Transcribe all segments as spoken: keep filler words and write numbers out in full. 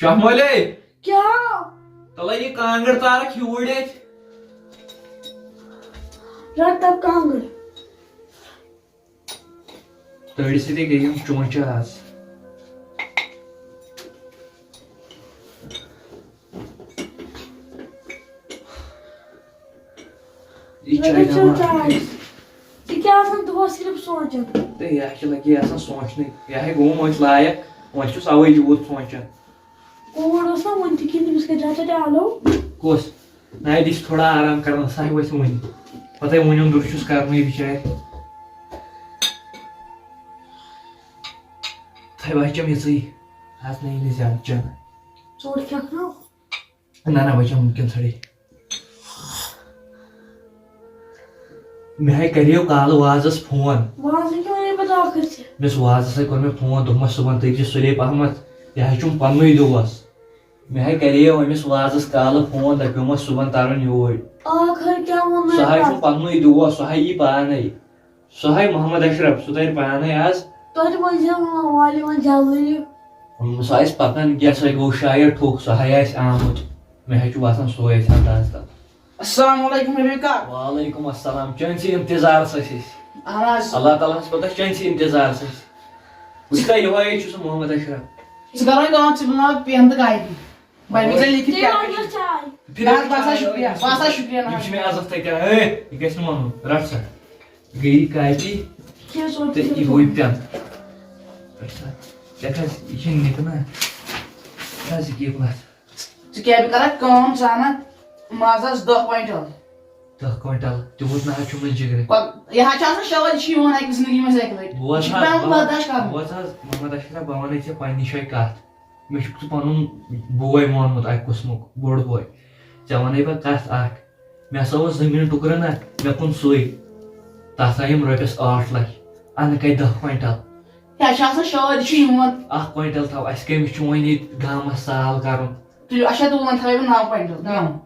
شاہ مولے، کیٛاہ؟ تَلے یہِ کانٛگٕر تارَکھ یوٗرۍ اَتہِ۔ رَٹ تَتھ کانٛگٕر۔ تٔڑۍ سۭتی گٔے یِم چونٛچہٕ آز۔ یہِ چاے رٔٹِو چیٚو دما۔ چاے۔ ژٕ کیٛاہ آسان دۄہَس صرف سونٛچان؟ تہٕ یہِ ہا چھِ لگی آسان سونٛچنٕے۔ یہِ ہا گوٚو وۄنۍ لایق، وۄنۍ چھُس اَوَے یوٗت سونٛچان۔ کوٗر اوس نا وُنہِ تہِ کِنہٕ تٔمِس کَتہِ درٛاو تَتہِ آلو؟ کُس؟ نہ، یہِ چھِ تھوڑا آرام کران، سۄ وۄتھِ وُنہِ۔ پَتہٕ وُنہِ اوٚندُر چھُس کرنٕے بِچارِ۔ تھَے بہٕ چَمہٕ یِژٕے۔ آز نہٕ یہِ نہٕ زیادٕ چٮ۪نہٕ۔ ژوٚٹ کھٮ۪کھ نا؟ نہ، نہ، بہٕ چَمہٕ وٕنکٮ۪ن ژھَرٕے۔ مےٚ ہاے کریو کالہٕ وازس فون۔ وازٕ کیٛاہ وَنے پَتہٕ ٲخٕر ژےٚ؟ مےٚ اوس وازس ہاے کوٚر مےٚ فون، دوٚپمَس صُبحن تٔرۍ زِ سُلے پہمتھ، یہِ ہاے چھُم پننُے دوس۔ مےٚ ہاے کریو أمِس وازس کالہٕ فون، دپیومس صُبحن ترُن یوٗرۍ۔ ٲخٕر کیٛاہ ووٚن سُہ ہاے پَتہٕ؟ چھُم پننُے دوس، سُہ ہاے یی پانے۔ سُہ ہاے محمد اشرف، سُہ ترِ پانے آز۔ توتہِ ؤنۍ زِ وۄنۍ والہِ وۄنۍ جلدی۔ سُہ آسہِ پکان، کیٛاہ سا گوٚو شاید ٹھوٚک، سُہ ہاے آسہِ آمُت۔ مےٚ ہاے چھُ باسان سُے آسہِ انداز تتھ۔ السلام علیکم ربیع کاک۔ وعلیکم السلام۔ چٲنسٕے انتظارس ٲسۍ أسۍ۔ اہن حظ۔ اللہ تعالیٰ ہس پتہ چٲنسٕے انتظارس ٲسۍ۔ وٕچھ سا، یِہوٚے چھُ سُہ محمد اشرف۔ ژٕ کر وۄنۍ کٲم، ژٕ بناو پٮ۪ن تہٕ کاپی۔ بہٕ ہٮ۪کہٕ ژےٚ لیکھِتھ تیٚلہِ کیٛاہ وَنہٕ کیٛاہ بہٕ چھُ۔ چاے۔ پھِر نہ حظ، بہٕ ہسا شُکریہ، بہٕ ہسا شُکریہ، نہ یِم حظ۔ چھِ مےٚ عزت تۄہہِ کران۔ ہے، یہِ گژھِ نہٕ وَنُن، رَٹ سا۔ گٔیی کاپی کینٛہہ ژوٚٹ تہٕ تہِ یہِ گوٚو یہِ پٮ۪ن۔ رَٹ سا۔ یَتھ حظ، یہِ چھِنہٕ نِکہٕ نا۔ یَتھ حظ یہِ کیک وَتھ۔ ژٕ کیٛاہ بہٕ کَرَکھ کٲم، ژٕ اَنَکھ مازَس دَہ کویِنٹَل۔ دَہ کویِنٹَل؟ تیوٗت نہ حظ چھُم نہٕ جِگرٕ۔ پَتہٕ، یہِ حظ چھِ آسان شٲدۍ، یہِ چھِ یِوان أکِس زِندگی منٛز اَکہِ لَٹہِ۔ بوز یہِ چھُ حظ، پٮ۪وان بہٕ-، برداش کَرُن۔ بوز حظ، محمد اشرف، بہٕ وَنَے ژےٚ پنٛنہِ جایہِ کَتھ۔ مےٚ چھُکھ ژٕ پنُن بوے مونمُت اکہِ قٕسمُک، بوٚڑ بوے۔ ژےٚ ونے بہٕ کتھ اکھ، مےٚ ہسا اوس زٔمیٖن ٹُکرٕ نا، مےٚ کُن سُے۔ تتھ آیہِ یِم رۄپیس ٲٹھ لچھ، انہٕ کتہِ دہ کوینٹل؟ ہے، اَسہِ چھِ آسان شٲدۍ، یہِ چھُ یِوان۔ اکھ کوینٹل تھاو، اَسہِ کٔمِس چھُ وۄنۍ ییٚتہِ گامس سال کرُن؟ تُلِو، اچھا، تُلان تھاوے بہٕ نو کوینٹل، نو۔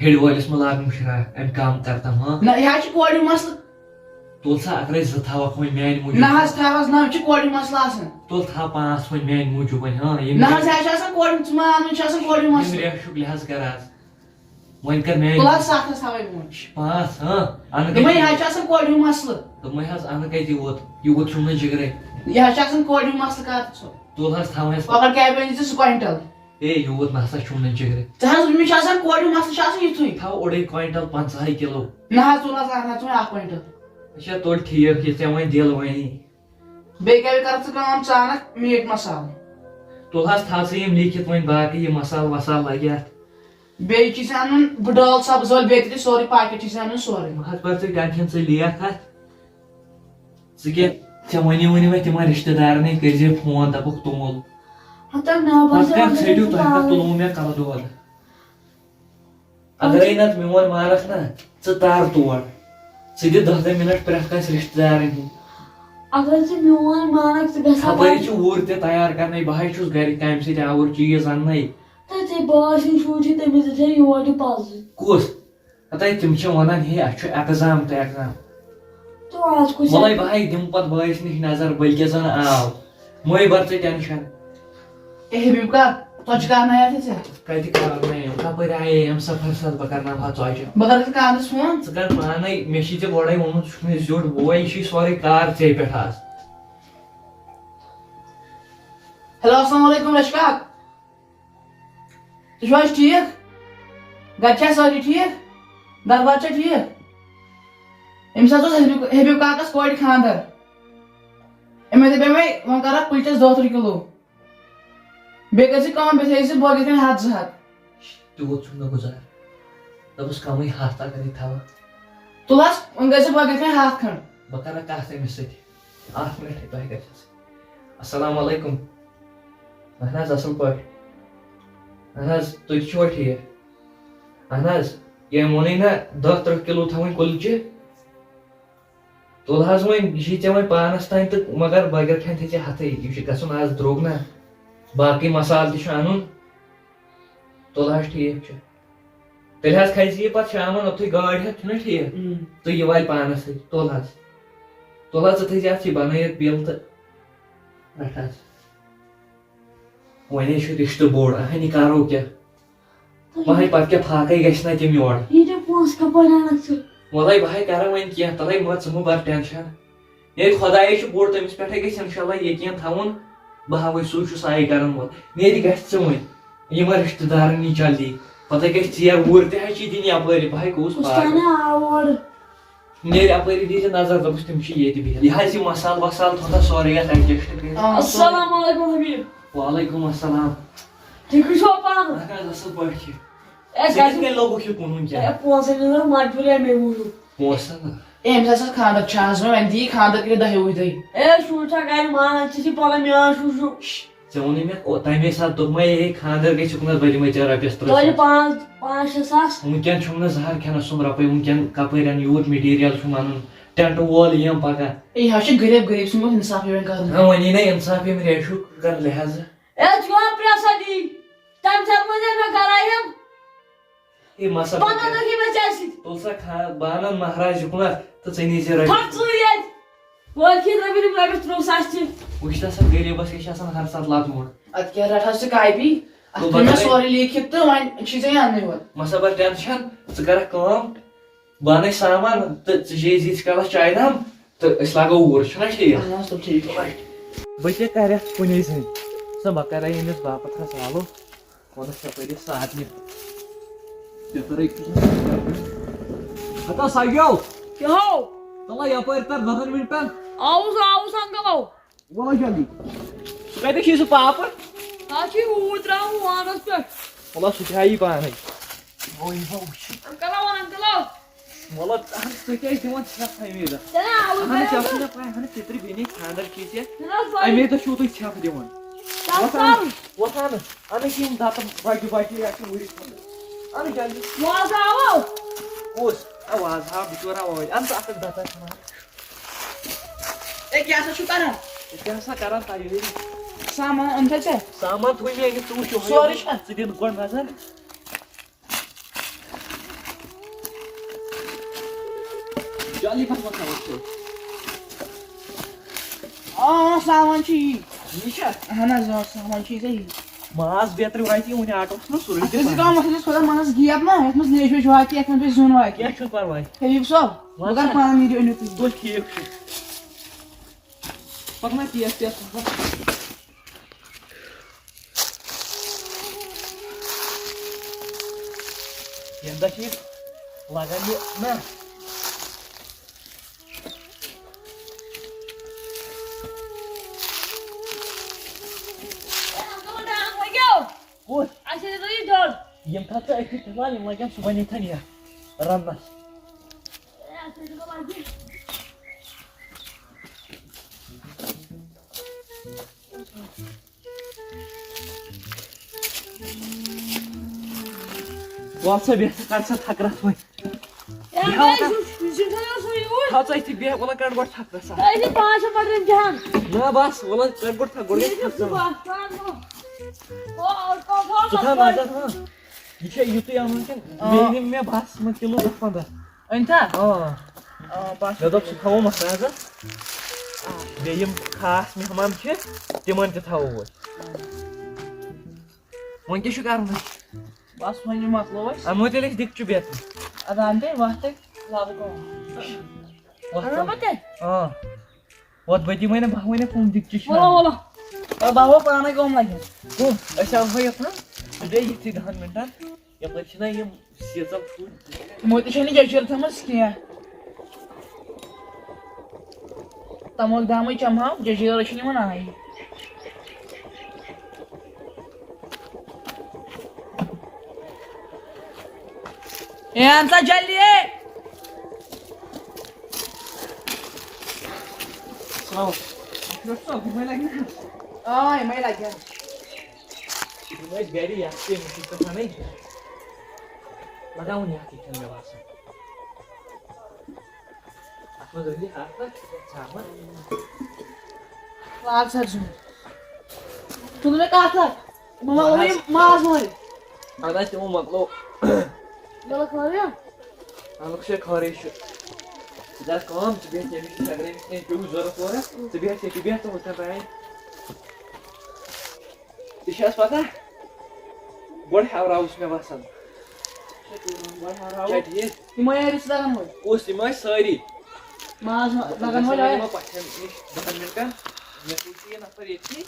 ہیٚرِ وٲلِس مہ لاگُن شراکھ، أمۍ کم کرتم، ہاں؟ نہ، یہِ حظ چھُ کورِ ہُنٛد مسلہٕ۔ تُل سا، اگرے زٕ تھاوکھ وۄنۍ میانہِ موٗجوٗب۔ نہ حظ، تھاو حظ نہ، یہِ چھُ کورِ ہُنٛد مسلہٕ آسان۔ تُل تھاو پانٛژھ وۄنۍ میانہِ موٗجوٗب وۄنۍ، ہاں، یِم نہ حظ، یہِ حظ چھِ آسان کورِ ہُنٛد، ژٕ مانُن چھُ آسان کورِ ہُنٛد یِم مسلہٕ۔ ریشُک لحاظ کر آز۔ وۄنۍ کر میانہِ تُل حظ ستھ حظ تھاوے بہٕ وۄنۍ۔ پانٛژھ، ہاں، اَنہٕ دوٚپمَے، کَتہِ یہِ حظ چھُ آسان کورِ ہُنٛد مسلہٕ۔ دوٚپمَے حظ، اَنہٕ کَتہِ یوٗت، یوٗت چھُم نہٕ جِگرے۔ یہِ حظ چھُ آسان کورِ ہُنٛد مسلہٕ، کر ژٕ۔ تُل حظ، تھاو حظ۔ کۄکر کیٛاہ بَنہِ ژٕ سُہ کوینٹل؟ اے، یوٗت نہ سا چھُم نہٕ جِگرے۔ ژٕ حظ، مےٚ چھُ آسان کورِ ہُنٛد مسلہٕ چھُ آسان یِتھُے۔ تھاو اوٚڑُے کوینٹل پنٛژاہے کِلوٗ۔ نہ حظ، تُل حظ، اَنہٕ حظ وۄنۍ اَکھ کوینٹل۔ اچھا، تُل ٹھیٖک، یہِ ژےٚ وۄنۍ دِل وَنی۔ بیٚیہِ کیٛاہ کَر ژٕ کٲم، ژٕ اَنَکھ میٖٹ مسالہٕ۔ تُل حظ، تھاو ژٕ یِم لیکھِتھ وۄنۍ، باقٕے یہِ مسالہٕ وسالہٕ لَگہِ اَتھ۔ بیٚیہِ چھِ ژےٚ اَنُن بٕڈٲل سبٕز ٲلۍ، بیٚیہِ تہِ سورُے پاکٮ۪ٹ چھِ ژےٚ اَنُن سورُے۔ بہٕ حظ پَرٕ ژٕ ٹٮ۪نشَن، ژٕ لیکھ اَتھ۔ ژٕ کیٛاہ، ژےٚ وَنی وَنی مےٚ تِمَن رِشتہٕ دارَنٕے، کٔرۍ زِ فون، دَپُکھ توٚمُل۔ ہَتہٕ نہ، بہٕ پَتہٕ کَر ژھٔٹِو تۄہہِ، کَتھ تُلوٕ مےٚ کَلہٕ دود؟ اگرے نتہٕ میون مانکھ نا، ژٕ تر تور۔ ژٕ دِ دَہ دَہ مِنٹ پرٛٮ۪تھ کٲنٛسہِ رِشتہٕ دارن ہِنٛدۍ۔ اگر ژٕ میون مانکھ، ژٕ گژھکھ خبرے وۄنۍ۔ چھُ وُر تہِ تیار کرنے، بہٕ ہاے چھُس گرِ کامہِ سۭتۍ آوُر، چیٖز اننے۔ تہٕ ژےٚ بٲے سٕنٛدۍ شُرۍ چھِ، تٔمِس دِژے یور یہِ پزٕ۔ کُس؟ ہتے تِم چھِ ونان، ہے، اسہِ چھُ ایگزام تہٕ ایگزام۔ تو آز کُس وَلَے ایگزام؟ بہٕ ہاے دِمہٕ پتہٕ بٲیِس نِش نظر، بلکہِ زن آو۔ مَے بَر ژٕ ٹینشن۔ اے حبیب کاک، ژۄچہِ کرنایا تہِ ژےٚ؟ کَتہِ کرنایم؟ کَپٲرۍ آیے اَمہِ سفر سَتھ؟ بہٕ کرناوہا ژۄچہِ۔ بہٕ کرٕ ژےٚ کاندَس فون۔ ژٕ کر پانے، مےٚ چھُے ژےٚ گۄڈَے ووٚنمُت، ژٕ چھُکھ مےٚ زیوٗٹھ بوے، یہِ چھُے سورُے کار ژےٚ پٮ۪ٹھ آز۔ ہیلو، السلام علیکم رش کاک۔ تُہۍ چھِو حظ ٹھیٖک؟ گرِ چھا سٲری ٹھیٖک؟ دربار چھا ٹھیٖک؟ أمِس حظ اوس حبیب، حبیب کاکَس کورِ خانٛدر۔ أمۍ دوٚپ مےٚ، وۄنۍ کَرَکھ کُلچَس دَہ تٕرٛہ کِلوٗ۔ بیٚیہِ کٔرۍ زِ کٲم، بیٚیہِ تھٲیِو زِ بٲگِرخانہِ ہَتھ زٕ ہَتھ۔ تیوٗت چھُم نہٕ گُزار۔ دوٚپُس، کَمٕے ہَتھ اَگَرے تھاوَکھ۔ تُل حظ، وۄنۍ گٔے زِ بٲگِرخانہِ ہَتھ کھنٛڈ۔ بہٕ کَرٕ کَتھ أمِس سۭتۍ۔ اَکھ مِنَٹ، تۄہہِ کَتہِ حظ؟ السلام علیکُم۔ اَہَن حظ، اَصٕل پٲٹھۍ۔ اَہَن حظ، تُہۍ تہِ چھِوا ٹھیٖک؟ اَہَن حظ، ییٚمۍ ووٚنُے نہ دَہ تٕرٛہ کِلوٗ تھاوٕنۍ کُلچہِ۔ تُل حظ وۄنۍ، یہِ چھُے ژےٚ وۄنۍ پانَس تام تہٕ، مگر بٲگِرخانہِ تھٲے زِ ہَتھٕے، یہِ چھُ گژھُن آز درٛوگ نہ۔ باقٕے مصالہٕ تہِ چھُ اَنُن۔ تُل حظ، ٹھیٖک چھُ۔ تیٚلہِ حظ کھسہِ یہِ پَتہٕ شامَن اوٚتھُے گٲڑۍ ہٮ۪تھ، چھُنہ ٹھیٖک؟ اۭں۔ تہٕ یہِ والہِ پانَس سۭتۍ۔ تُل حظ۔ تُل حظ، ژٕ تھٲیزِ اَتھ یہِ بَنٲیِتھ بِل تہٕ رَٹ حظ۔ وۄنۍ ہے چھُ رِشتہٕ بوٚڑ، اہنہِ کَرو کیٛاہ؟ بہٕ ہے پَتہٕ کیٛاہ فاقَے گژھِ نہ تِم یورٕ۔ ییٖتیٛاہ پونٛسہٕ کَپٲرۍ اَنَکھ ژٕ؟ وَلَے بہٕ ہے کَرٕ وۄنۍ کینٛہہ، تَلَے مہ ژٕ مہ بَر ٹٮ۪نشَن۔ ییٚلہِ خۄدایے چھُ بوٚڑ، تٔمِس پٮ۪ٹھَے گژھِ اِنشاء اللہ یقیٖن تھاوُن۔ بہٕ ہاوَے سُے چھُ سارے کَرَن وول۔ نیرِ گژھِ ژٕ وۄنۍ یِمَن رِشتہٕ دارَن نِش جلدی۔ پَتہٕ گژھِ ژیر، وُرۍ تہِ حظ چھِ دِنۍ یَپٲرۍ، بہٕ ہے گوٚوُس پاگل۔ اُستانہِ آو اورٕ۔ نیرِ اَپٲری، دیٖزِ نظر، دوٚپُس تِم چھِ ییٚتہِ بِہِتھ۔ یہِ حظ یہِ مصالہٕ وصالہٕ تھوٚو تَتھ سورُے یَتھ adjust کٔرِتھ۔ آ، السلام علیکم حبیب۔ وعلیکم السلام۔ ٹھیٖکٕے چھُوا پانہٕ؟ اَہَن حظ، اَصٕل پٲٹھۍ چھِ۔ اے، ژےٚ کیٛاہ کَتہِ کَتہِ لوگُکھ یہِ کٕنُن کیٛاہ؟ اے، پونٛسَے نہٕ حظ مجبوٗری اَمے موٗجوٗب۔ پونٛسہٕ نہٕ؟ اے، أمِس ہسا چھُ خانٛدر، چھُ آز وۄنۍ، وۄنۍ دِیہِ خانٛدر کٔرِتھ دَہہِ وُہہِ دۄہہِ۔ اے، شُر چھا گَرِ مانان، ژٕ چھِ پَگاہ میون شُر چھُ۔ ژےٚ ووٚنُے مےٚ او-، تَمے ساتہٕ دوٚپمَے، ہے، خانٛدر گژھِ یُکنَتھ، بہٕ دِمَے ژےٚ رۄپیَس ترٛےٚ توتہِ ساس۔ پانٛژھ، پانٛژھ شےٚ ساس۔ وٕنکٮ۪ن چھُم نہٕ زہر کھٮ۪نَس سُم رۄپَے، وٕنکٮ۪ن کَپٲرۍ اَنہٕ یوٗت material چھُم اَنُن، ٹٮ۪نٛٹ وول یِیَم پَگاہ۔ ہے، یہِ حظ چھُ غریٖب، غریٖب سُنٛد گوٚژھ اِنصافٕے وۄنۍ کَرُن۔ ہاں، وۄنی نَے اِنصافٕے، یِم ریشوٗ کَر لحاظہٕ۔ اے، ژٕ وَن پرٛٮ۪س سا دی، تَمہِ ساتہٕ وَنے مےٚ گَرا یِم۔ ہے، مَسا پَتہٕ نہٕ یِمَے ژےٚ سۭتۍ۔ تُل سا کھا-، بہٕ اَنَن مہراز یُکنَتھ تہٕ ژٕ نیٖزِ رۄپیہِ۔ تھَکھ ژٕے ییٚتہِ۔ وٲتۍ کھٮ۪تھ رۄپیہِ، یِم رۄپیَس ترٛوو سَستہِ۔ وٕچھ تہٕ سا، غریٖبَس کیٛاہ چھِ آسان ہر ساتہٕ لَتہٕ موٚٹ۔ اَدٕ کیٛاہ رَٹہٕ حظ ژٕ کاپی؟ اَتھ تُل تھٲے مےٚ بَتہٕ۔ سورُے لیٖکھِتھ تہٕ وۄنۍ چھُے ژےٚ یہِ اَننُے یوت۔ مَسا بَر ٹٮ۪نشَن، ژٕ کَرَکھ کٲم، بہٕ اَنَے سامان تہٕ ژٕ چیٚیہِ زِ ییٖتِس کالَس چایہِ دام تہٕ أسۍ لاگو اوٗرۍ، چھُنہ ٹھیٖک؟ اَہَن حظ، تُل ٹھیٖک چھُ۔ بہٕ کیٛاہ کَرٕ اَتھ کُنے زٔنۍ؟ سا بہٕ کَرٕ أمِس باپَتھ حظ حالو۔ وَنَس یَپٲرۍ یہِ سارنٕے۔ یَپٲرۍ أکِس ہَتا سَگیو۔ کیٛاہ ہو؟ تَلہ یَپٲرۍ تَر دَہَن مِنٹَن۔ آوُس، آوُس، uncle، آو۔ وَلہٕ جلدی۔ سُہ کَتہِ چھُے سُہ پاپہٕ؟ تَتھ چھُے اوٗرۍ ترٛاوُن وانَس پٮ۪ٹھ۔ وَلہٕ سُہ تہِ ہا یی پانَے۔ وۄنۍ یِمو وٕچھِتھ۔ Uncle، آو، uncle، آو۔ وَلہٕ اَہَن ژٕ کیٛازِ دِوان ژھٮ۪پھ اَمے دۄہ؟ تَلہ، آوُے اَہَن ژےٚ بَرابر۔ چھُنہ پَے، اَہَن پِترِ بیٚنے خانٛدر چھُے ژےٚ۔ نہ حظ، اَمے دۄہ چھُو تُہۍ ژھٮ۪پھ دِوان۔ تَلہ، وۄتھ اَہَن، سَر۔ وۄتھ اَہَن۔ اَنٕے کِہیٖنۍ دَتَن بۄچھِ بۄچھِ یا چھِ وٕرِتھ۔ اَنٕے جلدی۔ وازٕ آو۔ کُس؟ اَ، وازٕ آو، بِچور آو أوے۔ اَن ژٕ اَکھ اَکھ دَتہٕ اَتھ منٛز۔ اے، کیٛاہ سا چھُو کران؟ ہے، کیٛاہ سا کران تیٲری؟ سامان اوٚن تھا ژےٚ؟ سامان تھوٚو مےٚ أنِتھ، ژٕ وٕچھ یِہوٚے سورُے یوت۔ چھا؟ ژٕ دِ گۄڈٕ نظر۔ جلدی پہم وۄتھ وۄتھ ژٕ۔ آ، آ، سامان چھُ یی۔ یہِ چھا؟ اہن حظ، آ، سامان چھُ یہِ ژےٚ یی۔ ماز بیترِ واتہِ وُنہِ آٹوَس منٛز سورُے تہِ اَتھ منٛز چھِ پَنُن۔ کانٛہہ مسلہٕ، یُس خۄدا مَنٛز گیپ نا، یَتھ منٛز لیٚج ویٚج واتہِ، یَتھ منٛز پیٚیہِ زیُن واتہِ۔ کینٛہہ چھُنہٕ پَرواے۔ حبیٖب صٲب، بہٕ وَن کَرٕ سا۔ پانہٕ ویٖڈیو أنِو تُہۍ۔ تُل ٹھیٖک چھُ۔ پَکھ نا تیز تیز پَہَم۔ ییٚمہِ دۄہ چھِ یہِ لَگان یہِ نا۔ کُس؟ اچھا، یہِ تھٲیِو دۄد۔ یِم تھاو ژٕ أتھی فِلحال، یِم لَگن صُبحن ییٚتھٮ۪ن یَتھ رَننَس۔ وَل سا بیٚہہ، ژٕ کَڑ سا تھَکرَس وۄنۍ۔ ہے، بیٚہہ وۄنۍ۔ یہِ چھُ، یہِ چھُ تھاو ژٕ أتھی بیٚہہ، وَلہٕ کَڑ گۄڈٕ تھَکرَس اَتھ۔ تۄہہِ چھِ پانٛژھ شےٚ پَتہٕ یِم جان۔ نہ بَس، وَلہٕ کَڑ گۄڈٕ تھَکھ، گۄڈٕ یہِ گژھِ چھُ تھَکھ ژَلٕنۍ۔ صُبح، کَر گوٚو؟ ہو، آوُٹ آف آل ژٕ تھاو اَپٲرۍ۔ نظر، ہاں۔ یہِ چھا یُتُے اَنُن کِنہٕ آ۔ بیٚیہِ نِم مےٚ بَس منٛز کِلوٗ دَہ پنٛداہ؟ أنۍ تھا؟ آ۔ آ، بَس۔ مےٚ دوٚپ، سُہ تھاوو مَسازَس۔ آ۔ بیٚیہِ یِم خاص مہمان چھِ، تِمَن تہِ تھاوو أسۍ۔ وۄنۍ کیٛاہ چھُ کَرُن اَسہِ؟ بَس، وۄنۍ یہِ مۄکلو أسۍ۔ اَنو تیٚلہِ أسۍ دیٖگچہِ بیترِ۔ اَدٕ اَن تیٚلہِ، وَتھ تیٚلہِ، لاگو کٲم۔ وَتھ اَنو تیٚلہِ۔ بہٕ تیٚلہِ؟ آ۔ وَتھ بہٕ دِمَے نہٕ، بہٕ ہاوَے نہٕ کُن دیٖگچہِ چھِ وَلہٕ، اَنٕنۍ۔ وَلہٕ۔ اَدٕ بہٕ ہاوَو پانَے کٲم لَگہِ۔ کُن؟ أسۍ اَنہوے یَتھ منٛز، تہٕ بیٚیہِ یِتھٕے دَہَن مِنٹَن۔ یَپٲرۍ چھِنہ یِم سیٖژَن پھُلۍ۔ یِمو تہِ چھَنہٕ جٔجیٖر تھٲمٕژ کینٛہہ۔ تَموکھ دامٕے چَمہٕ ہاو، جٔجیٖر چھِنہٕ یِمَن آیی۔ اے، اَن سا جلدی، اے۔ السلام علیکم۔ ڈاکٹر صٲب، یِمَے لَگہِ نہ؟ آ، یِمَے لَگن۔ یِم ٲسۍ گرِ یَتھ تہِ مُشِک پٮ۪ٹھ اَنٕنۍ۔ لگاوُن یَتھ یہِ چھَنہٕ مےٚ باسان۔ اَتھ منٛز رٔلِتھ اَکھ اَکھ ژھاوَن۔ لاگ سا زیُن۔ تُل مےٚ کَتھ اَکھ۔ مےٚ ما اوٚن یہِ ماز مٲرِتھ۔ اَہَن حظ، تِمو مۄکلو۔ مےٚ لوٚگ خٲرٕے۔ اَمیُک چھُ خٲرٕے چھُ۔ ژٕ کَر کٲم، ژٕ بیٚہہ تٔمِس نِش، اگرے أمِس کینٛہہ پیوٚو ضوٚرَتھ ووٚرَتھ، ژٕ بیٚہہ تٔتی، بیٚہہ تہٕ ہُتھ کَن ترٛاوِ۔ ژےٚ چھِ حظ پتہ؟ گۄڈٕ ہیوراوُس مےٚ باسان۔ گۄڈٕ ہیوراوُس۔ چھا ٹھیٖک؟ یِم ٲسۍ رِشتہٕ دارن وٲلۍ۔ کُس؟ یِم ٲسۍ سٲری۔ ماز لگن وٲلۍ آے۔ یِمو پَژھٮ۪ن نِش دَہَن مِنٹَن۔ مےٚ سوٗز یہِ نفر ییٚتھی۔